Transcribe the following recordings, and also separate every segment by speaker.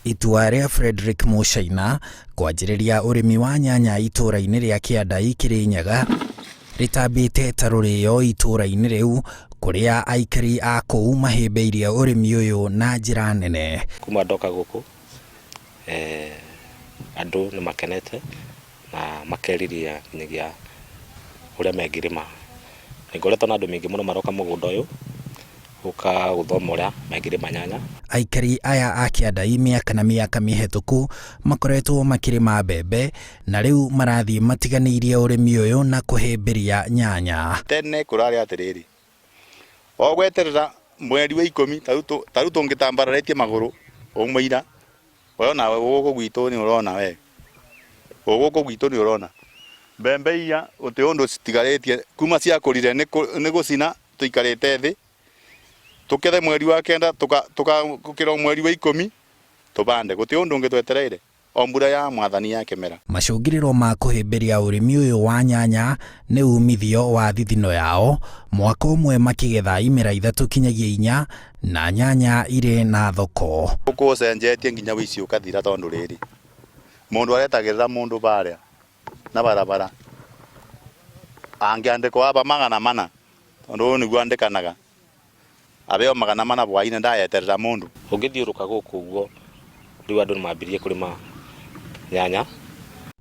Speaker 1: Itua rĩa Frederick Mũcaina kwanjĩrĩria ũrĩmi wa nyanya itũũra-inĩ rĩa Kĩandai Kĩrĩnyaga rĩtambĩte ta rũrĩo itũũra-inĩ rĩu kũrĩa aikari a kũu mahĩmbĩirie ũrĩmi ũyũ na njĩra nene.
Speaker 2: Kuma ndoka gũkũ andũ nĩ makenete na makeriria nginyagia ũrĩa mengĩrĩma. Nĩ ngoretwo na andũ maingĩ mũno maroka mũgũnda ũyũ gũka gũthoma ũrĩa mangĩrĩma nyanya.
Speaker 1: Aikari aya a Kĩandai mĩaka na mĩaka mĩhetũku makoretwo makĩrĩma mbembe na rĩu marathiĩ matiganĩirie ũrĩmi ũyũ na kũhĩmbĩria nyanya.
Speaker 3: Tene kũrarĩ atĩrĩrĩ, o gweterera mweri wa 10 ta rĩu tũngĩtambararĩtie magũrũ ũmũira, we onawe gũkũ gwitũ nĩ ũrona we, gũkũ gwitũ nĩ ũrona mbembe iria gũtirĩ ũndũ citigarĩtie kuma ciakũrire nĩ gũcina tũikarĩte thĩ tukethe mweri wa 9 tukakĩra mweri wa 10 tũbande gũtirĩ ũndũ ũngĩ twetereire o mbura ya mwathani ya kĩmera.
Speaker 1: Macũngĩrĩro ma kũhĩmbĩria ũrĩmi ũyũ wa nyanya nĩ umithio wa thithino yao, mwaka ũmwe makĩgetha imera 3 kinyagia 4 na nyanya irĩ na thoko.
Speaker 3: Gũkũ ũcenjetie nginya ũici ũkathira tondũ rĩrĩ mũndũ aretagĩrĩra mũndũ barĩa na barabara angĩandĩkwo aba 400 tondũ ũyũ nĩguo andĩkanaga abeo 400 bwaine ndayeterera mũndũ.
Speaker 2: Ũngĩthiũrũka gũkũ ũguo rĩu andũ nĩmambirie kũrĩma nyanya.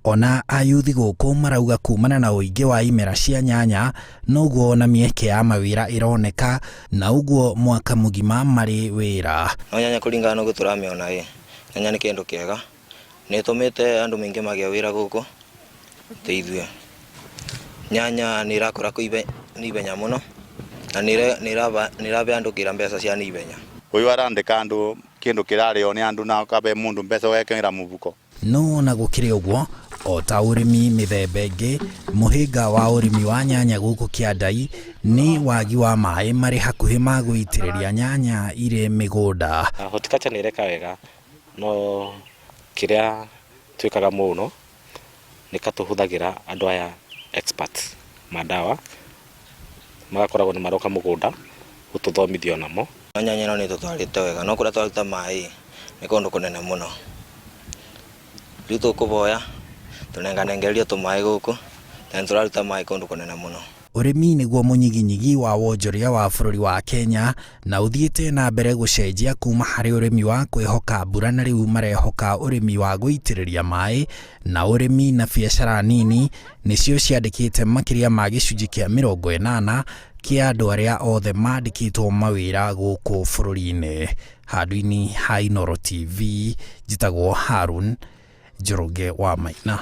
Speaker 1: Ona ayuthi gũkũ marauga kumana na ũingĩ wa imera cia nyanya noguo ona mĩeke ya mawĩra ĩroneka na ũguo mwaka mũgima marĩ wĩra.
Speaker 4: No nyanya kũringana na ũguo tũramĩona ĩ, nyanya nĩ kĩndũ kĩega, nĩ ĩtũmĩte andũ maingĩ magĩe wĩra gũkũ ta ithuĩ. Nyanya nĩ ĩrakũra na ihenya mũno na nĩ ĩrahe andũ kĩra mbeca cia na ihenya.
Speaker 3: Ũyũ arandĩka andũ kĩndũ kĩrarĩo nĩ andũ na akabe mũndũ mbeca ũgekĩra mũbuko.
Speaker 1: No ona gũkĩrĩ ũguo, o ta ũrĩmi mĩthemba ĩngĩ, mũhĩnga wa ũrĩmi wa nyanya gũkũ Kĩandai nĩ wagi wa maĩ marĩ hakuhĩ ma gũitĩrĩria nyanya irĩ mĩgũnda.
Speaker 2: Horticulture nĩ ĩreka wega no kĩrĩa twĩkaga mũno nĩ katũhũthagĩra andũ aya experts ma ndawa magakoragwo nĩ maroka mũgũnda gũtũthomithia onamo.
Speaker 4: No nyanya ĩno nĩ ĩtũtwarĩte wega no kũrĩa twaruta maĩ nĩ kũndũ kũnene mũno. Rĩu tũkũboya tũnenganengererio tũmaĩ gũkũ na nĩ tũraruta maĩ kũndũ kũnene mũno.
Speaker 1: Ũrĩmi nĩguo mũnyiginyigi wa wonjoria wa bũrũri wa Kenya na ũthiĩte na mbere gũcenjia kuma harĩ ũrĩmi wa kwĩhoka mbura na rĩu marehoka ũrĩmi wa gũitĩrĩria maĩ na ũrĩmi na biacara nini nĩcio ciandĩkĩte makĩria ma gĩcunjĩ kĩa 80 kĩa andũ arĩa othe mandĩkĩtwo mawĩra gũkũ bũrũri-inĩ. Handũ-inĩ ha Inooro TV njĩtagwo Harun Njoroge wa Maina.